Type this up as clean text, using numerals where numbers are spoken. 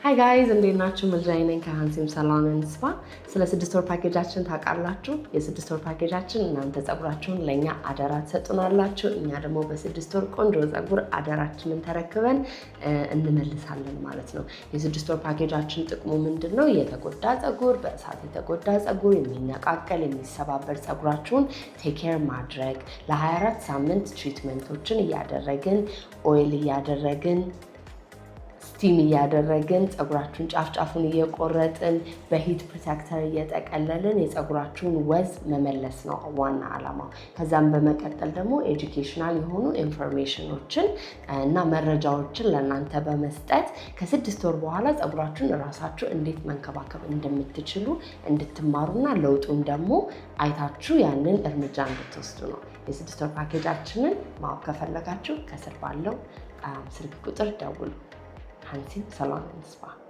Hi guys፣ እንዴት ናችሁ? ምድራዊ ነኝ ከሀንሲም Salon and Spa። ስለ 6 ወር ፓኬጃችን ታውቃላችሁ። የ6 ወር ፓኬጃችን እናንተ ፀጉራችሁን ለእኛ አደራ ትሰጡናላችሁ። እኛ ደግሞ በ6 ወር ቆንጆ ፀጉር አደራችንን ተረክበን እንመልሳለን ማለት ነው። የ6 ወር ፓኬጃችን ጥቅሙ ምንድን ነው? የተጎዳ ፀጉር፣ በእሳት የተጎዳ ፀጉር፣ የሚነቃቀል የሚሰባበር ፀጉራችሁን take care ማድረግ፣ ለ24 ሳምንት treatment ኦችን እያደረግን፣ oil እያደረግን፣ steam እያደረግን፣ ፀጉራችሁን ጫፍ ጫፉን እየቆረጥን፣ በ heat protector እየጠቀለልን የፀጉራችሁን ወዝ መመለስ ነው ዋና ዓላማው። ከዛም በመቀጠል ደግሞ educational የሆኑ information ኦችን እና መረጃዎችን ለእናንተ በመስጠት ከ6 ወር በኋላ ፀጉራችሁን እራሳችሁ እንዴት መንከባከብ እንደምትችሉ እንድትማሩና ለውጡን ደግሞ አይታችሁ ያንን እርምጃ እንድትወስዱ ነው። የ6 ወር ፓኬጃችንን ማወቅ ከፈለጋችሁ ከስር ባለው ስልክ ቁጥር ደውሉ። ሀንሲም Salon and Spa.